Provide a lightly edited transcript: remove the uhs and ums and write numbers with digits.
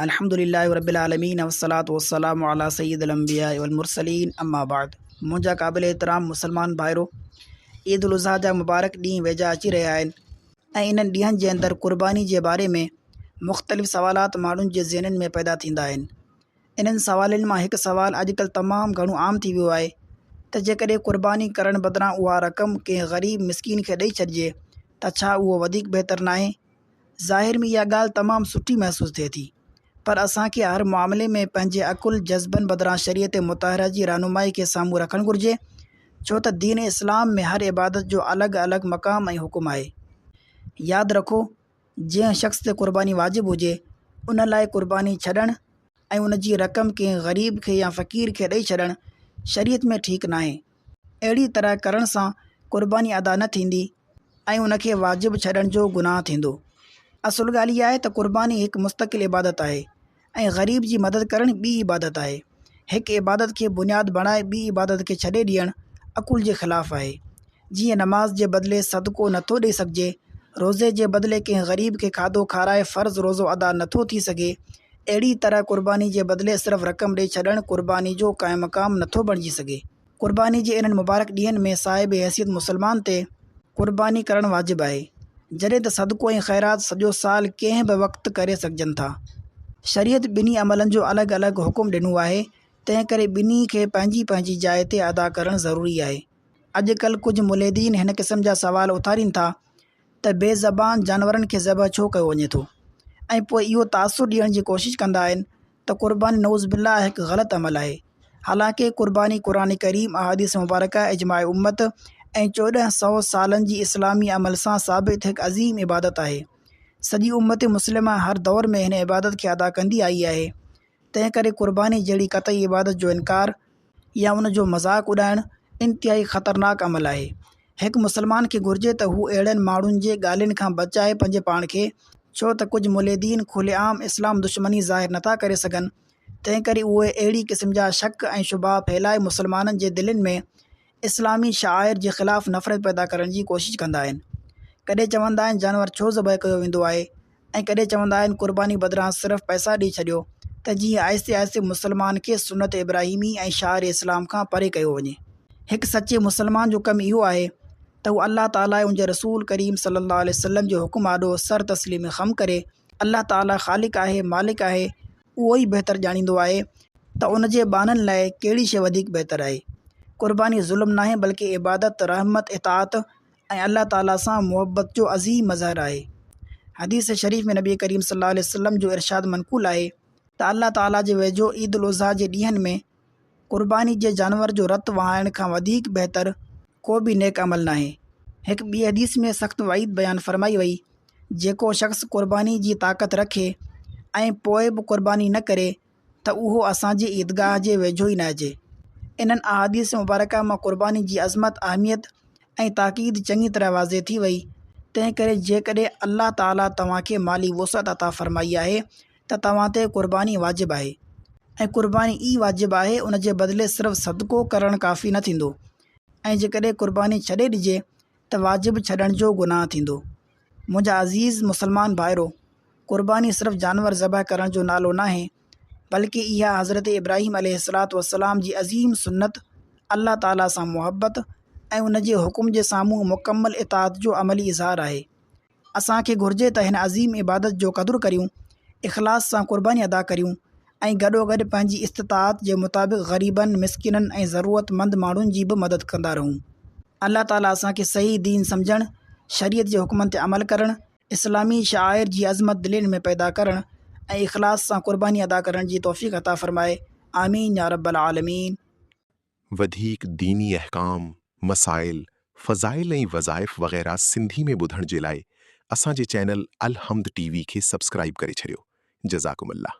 الحمد لله رب العالمين والصلوة والسلام علي سيد الانبياء والمرسلين اما بعد منهنجا قابل احترام مسلمان ڀائرو عيد الاضحيٰ جا مبارڪ ڏينهن ويجها اچي رهيا آهن ۽ انهن ڏينهن جي اندر قرباني جي باري ۾ مختلف سوالات ماڻهن جي ذهنن ۾ پيدا ٿيندا آهن انهن سوالن مان هڪ سوال اڄڪلهه تمام گهڻو عام ٿي ويو آهي ته جيڪڏهن قرباني ڪرڻ بدران اها رقم ڪنهن غريب مسڪين کي ڏئي ڇڏجي ته ڇا اهو وڌيڪ بهتر ناهي؟ ظاهر ۾ اها ڳالهه تمام سٺي محسوس ٿئي ٿي، پر اسان کي هر معاملي ۾ پنهنجي عقل، جذبن بدران شريعت مطهره جي رهنمائي کي سامهون رکڻ گهرجي، ڇو ته دين اسلام ۾ هر عبادت جو الڳ الڳ مقام ۽ حڪم آهي. ياد رکو! جنهن شخص تي قرباني واجب هجي، ان لاء قرباني ڇڏڻ ۽ ان جي رقم ڪنهن غريب کي يا فقير کي ڏئي ڇڏڻ شريعت ۾ ٺيڪ ناهي. اهڙي طرح ڪرڻ سان قرباني ادا نه ٿيندي ۽ ان کي واجب ڇڏڻ جو گناهه ٿيندو. اصل ڳالهه اها آهي ته قرباني هڪ مستقل عبادت آهي ۽ غريب جي مدد ڪرڻ ٻي عبادت آهي. هڪ عبادت کي بنياد بڻائي ٻي عبادت کي ڇڏي ڏيڻ عقل جي خلاف آهي. جيئن نماز جي بدلي صدقو نٿو ڏئي سگهجي، روزي جي بدلي ڪنهن غريب کي کاڌو کارائي فرض روزو ادا نٿو ٿي سگهي، اهڙي طرح قرباني جي بدلي صرف رقم ڏئي ڇڏڻ قرباني جو قائم مقام نٿو بڻجي سگهي. قرباني جي انهن مبارڪ ڏينهن ۾ صاحب حيثيت مسلمان تي قرباني ڪرڻ واجب آهي، جڏهن ته صدقو ۽ خيرات سڄو سال ڪنهن به وقت ڪري سگهجن ٿا. شريعت ٻنهي عملن جو الڳ الڳ حڪم ڏنو آهي، تنهن ڪري ٻنهي کي پنهنجي پنهنجي جاء تي ادا ڪرڻ ضروري آهي. اڄ ڪلهه ڪجهه ملحدين هن قسم جا سوال اٿارين ٿا ته بي زبان جانورن کي ذبح ڇو ڪيو وڃي ٿو ۽ پوء اهو تاثر ڏيڻ جي ڪوشش ڪندا آهن ته قرباني نعوذ بالله هڪ غلط عمل آهي حالانڪه قرباني قرآن ڪريم، احاديث مبارڪه، اجماع امت ۽ 1400 سالن جي اسلامي عمل سان ثابت هڪ عظيم عبادت آهي. سڄي امت مسلمه هر دور ۾ هن عبادت کي ادا ڪندي آئي آهي. تنهن ڪري قرباني جهڙي قطعي عبادت جو انڪار يا ان جو مذاق اڏائڻ انتهائي خطرناڪ عمل آهي. هڪ مسلمان کي گهرجي ته هو اهڙن ماڻهن جي ڳالهين کان بچائي پنهنجي پاڻ کي، ڇو ته ڪجهه ملحدين کلي عام اسلام دشمني ظاهر نٿا ڪري سگهن، تنهن ڪري اهي اهڙي قسم جا شڪ ۽ شبها ڦهلائي مسلمانن جي دلين ۾ اسلامي شعائر جي خلاف نفرت پيدا ڪرڻ جي ڪوشش ڪندا آهن. ڪڏهن چوندا آهن جانور ڇو ذبح ڪيو ويندو آهي ۽ ڪڏهن چوندا آهن قرباني بدران صرف پئسا ڏئي ڇڏيو ته جيئن آهستي آهستي مسلمان کي سنت ابراهيمي ۽ شعائر اسلام کان پري ڪيو وڃي. هڪ سچي مسلمان جو ڪم اهو آهي ته هو الله تعاليٰ ۽ ان جي رسول ڪريم صلي الله عليه وسلم جي حڪم آڏو سر تسليم خم ڪري. الله تعاليٰ خالق آهي، مالڪ آهي، اهو ئي بهتر ڄاڻيندو آهي ته ان جي ٻانهن لاء ڪهڙي شيء وڌيڪ بهتر آهي. قرباني ظلم ناهي بلڪه عبادت، رحمت، اطاعت ۽ الله تعاليٰ سان محبت جو عظيم مظهر آهي. حديث شريف ۾ نبي ڪريم صلي الله عليه وسلم جو ارشاد منقول آهي ته الله تعاليٰ جي ويجهو عيد الاضحيٰ جي ڏينهن ۾ قرباني جي جانور جو رت وهائڻ کان وڌيڪ بهتر ڪو به نيڪ عمل ناهي. هڪ ٻي حديث ۾ سخت وعيد بيان فرمائي وئي، جيڪو شخص قرباني جي طاقت رکي ۽ پوء به قرباني نه ڪري ته اهو اسان جي عيدگاهه جي ويجهو ئي نه اچي. انهن احاديث مبارڪه مان قرباني جي عظمت، اهميت ۽ تاڪيد چڱي طرح واضح ٿي وئي، تنهنڪري جيڪڏهن الله تعاليٰ توهان کي مالي وسعت عطا فرمائي آهي ته توهان تي قرباني واجب آهي ۽ قرباني ئي واجب آهي ان جي بدلي صرف صدقو ڪرڻ ڪافي نه ٿيندو ۽ جيڪڏهن قرباني ڇڏي ڏجي ته واجب ڇڏڻ جو گناهه ٿيندو. منهنجا عزيز مسلمان ڀائرو! قرباني صرف جانور ذبح ڪرڻ جو نالو ناهي، بلڪه اها حضرت ابراهيم عليه الصلوة والسلام جي عظيم سنت، الله تعاليٰ سان محبت ۽ ان جي حڪم جي سامهون مڪمل اطاعت جو عملي اظهار آهي. اسان کي گهرجي ته هن عظيم عبادت جو قدر ڪريون، اخلاص سان قرباني ادا ڪريون ۽ گڏوگڏ پنهنجي استطاعت جي مطابق غريبن، مسڪينن ۽ ضرورتمند ماڻهن جي به مدد ڪندا رهون. الله تعاليٰ اسان کي صحيح دين سمجهڻ، شريعت جي حڪمن تي عمل ڪرڻ، اسلامي شعائر جي عظمت دلين ۾ پيدا ڪرڻ ۽ اخلاص سان قرباني ادا ڪرڻ جي توفيق عطا فرمائي آمين يا رب العالمين. وڌيڪ ديني احڪام، مسائل، فضائل ۽ وظائف وغيره سنڌي ۾ ٻڌڻ جي لاء اسان جي چينل الحمد ٽي وي کي سبسڪرائيب ڪري ڇڏيو. جزاڪم الله.